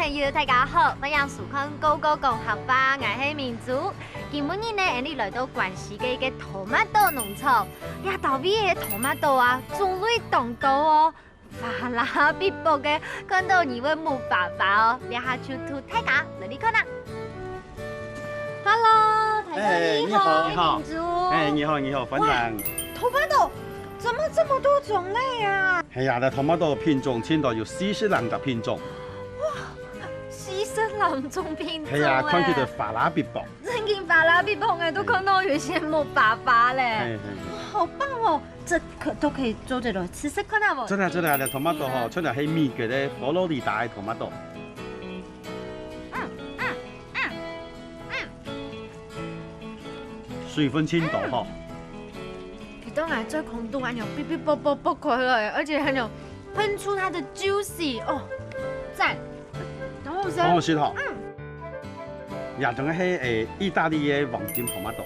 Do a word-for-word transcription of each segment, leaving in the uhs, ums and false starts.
朋友，大家好，歡迎收看《哥哥講客話》，𠊎係明珠。今晡日呢，𠊎俚來到關西个一個tomato農場，這兜位个tomato啊，種類當多哦，花啦嗶啵个，看到你會目花花哦。這下就同大家來去看啊！Hello，大哥哎，你你好，你好，明珠。哎，你好，你好，歡迎。Tomato怎麼這麼多種類啊？係啊，這tomato品種盡多，有四十零隻品種。四十零種品種係啊，哎，看起來花啦嗶啵。真經花啦嗶啵哎，都看到有一些目花花嘞，係係。好棒哦！這可都可以做得來試試看啊無？真的真的，這tomato吼，真的係美國个佛羅里達个tomato。水分盡多吼。佢當然最空洞，還有嗶嗶啵啵啵開了，而且還有噴出它的juicy哦，讚！然後好先好食吼。這種係誒意大利个黃金tomato。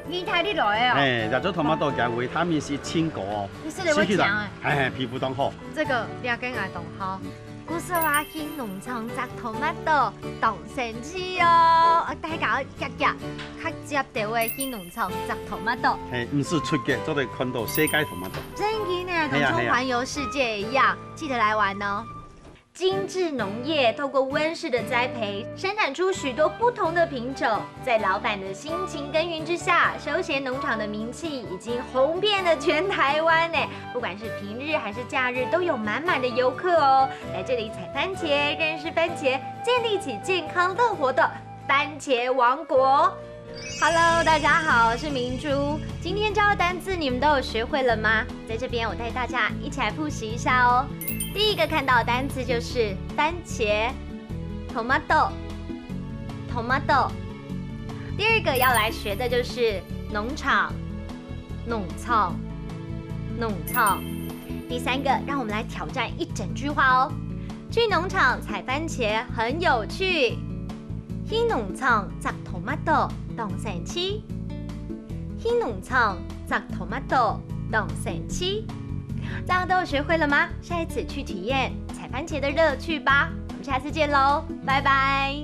意大利來的哦，誒，這種tomato佢維他命C盡高哦。你食了會強哎。係係，皮膚當好。這個了解𠊎當好。故所啊，去農場摘tomato，當神奇哦！大家要遽遽，較接到位去農場摘tomato。係，毋使出國，做得看到世界tomato。真的呢，係啊同像環遊世界一樣，記得來玩哦。精緻農業透過溫室的栽培，生產出許多不同的品種。在老闆的辛勤耕耘之下，休閒農場的名氣已經紅遍了全台灣呢。不管是平日還是假日，都有滿滿的遊客哦，來這裡採番茄、認識番茄，建立起健康樂活的番茄王國。Hello，大家好，我是明珠。今天教的單字你們都有學會了嗎？在這邊我帶大家一起來複習一下哦。第一個看到的單字就是番茄，tomato，tomato。第二個要來學的就是農場，農場，農場。第三個，讓我們來挑戰一整句話哦。去農場採番茄很有趣。去農場摘tomato當神奇。去農場摘tomato當神奇。大家都有學會了嗎？下一次去體驗採番茄的樂趣吧。我們下次見嘍，拜拜。